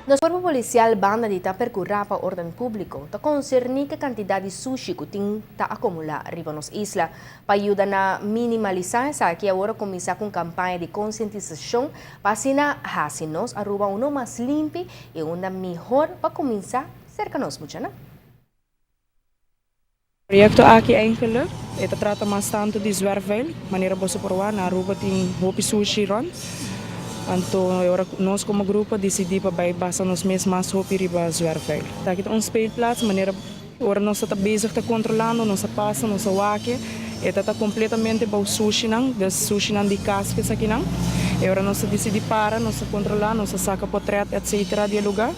Nos Cuerpo Policial banda di ta percura pa orden publico, ta concerni cu cantidad di sushi cu tin ta acumula riba nos isla. Pa yuda na minimalisa esaki, awor a cuminsa cu campaña di concientisacion pa asina haci nos Aruba uno mas limpi y unda mihor pa cuminsa cerca nos muchanan. Proyecto aki eigenlijk, e ta trata mas tanto di zwerfvuil, manera boso por wak, na Aruba tin hopi sushi rond. Anto ora nos como grupo a dicidi pa bay basa nos mes mas hopi riba zwerfvuil. Aki ta un speelplaats, manera ora nos ta bezig ta controlando, nos a pasa, nos a wak, e ta completamente bou sushinan, dus sushinan di cas cu esakinan. E ora nos a dicidi para, nos a controla, nos a saca potret etc. Di e lugar.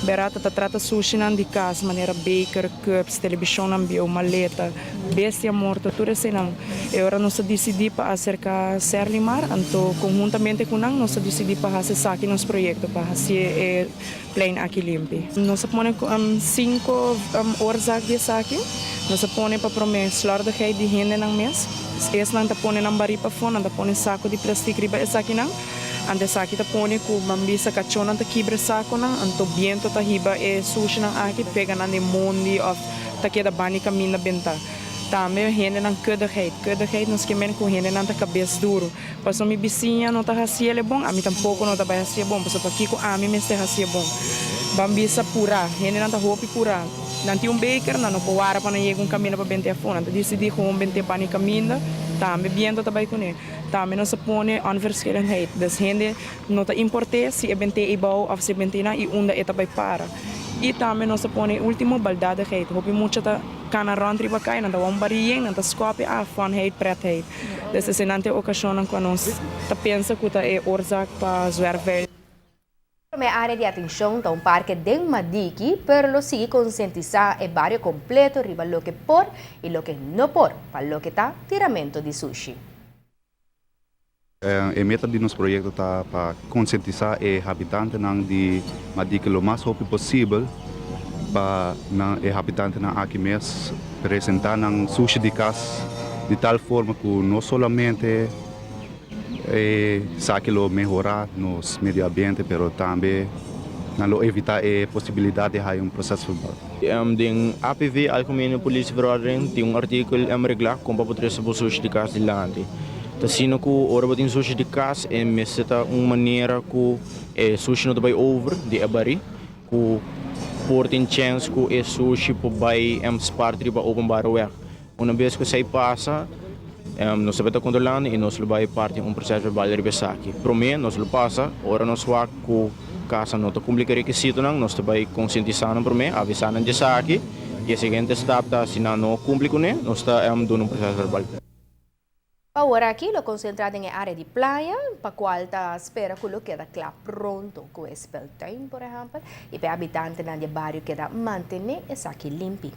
Berata ta trata sushinan di cas manera beker, cups, televisionnan bieu, maleta, bestia morto, tur eseinan. E ora nos a dicidi pa acerca Serlimar, anto conhuntamente cu nan nos a dicidi pa haci esaki nos proyecto, pa haci e plein aki limpi. Nos a pone cinco oorzaak di esaki. Nos a pone pa prome slordigheid di hendenan mes. Esnan ta pone nan bari pafó, nan ta pone saco di plastic riba esakinan. Anto esaki ta pone ku ban bisa kachónan ta kibra e sakonan, anto biento ta hiba e sushinan aki pega nan den mondi òf ta keda bani kaminda bentá. Tambe hendenan kuddigheid. Kuddigheid nos ke men ku hendenan ta kabes duru. Pasobra mi bisiña no ta hasiel e bon, ami tampoko no ta bai hasié bon, pasobra pakiko ami mester hasié bon? Ban bisa purá. Hendenan ta hopi purá. Nan tin un beker, nan no por wara pa nan yega un kaminda pa bent'é afó. Nan ta disidí gewoon bent'é bani kaminda, tambe biento ta bai kuné. Tambe nos a pone onverschilligheid, dus hende no ta import'é si e bent'é eibou of si e bent'é nan i unda e ta bai para. I tambe nos a pone e ultimo, baldadigheid. Hopi mucha ta kana rònt riba kai, nan ta wou un bari yen, nan ta skòpi, ah, funheid, pretheid. Dus eseinan ta e okashonnan ku nos ta pensa ku ta e oorzaak pa zwerfvuil. Prome area di atencion ta un parke den Madiki, pero lo sigui concientisa e bario completo riba loke por y loke no por pa loke ta tiramento di sushi. E meta di nos proyecto ta pa concientisa e habitantenan di Madiki lo mas hopi posibel pa nan e habitantenan aki mes presenta nan sushi di cas di tal forma cu no solamente Esaki lo mehorá nos medio ambiente pero tambe nan lo evitá e posibilidat di haya un proces verbal. Den APV, Algemene Politieverordening, tin un artíkel reglá kon pa bo trese bo sushi di kas dilanti. Ta asina ku ora bo tin sushi di kas e mester ta un manera ku e sushi no ta bai over di e barí ku por tin chèns ku e sushi por bai spart riba openbare weg. Una bes ku esei pasa, nos ta bai ta kontrolando i nos lo bai parti un proseso verbal riba esaki. Promé nos lo pasa, ora nos wak ku kasa no ta kumpli ku e rekisitonan, nos ta bai konsientisá nan promé, avisá nan di esaki, i e siguiente stap ta si nan no kumpli kuné, nos ta duna un proseso verbal. Pa ora aki lo konsentrá den e área di playa, pa kual ta spera ku lo keda kla pronto ku e speeltuin, por ehèmpel, i pa e habitantenan di e bario keda mantené esaki limpi.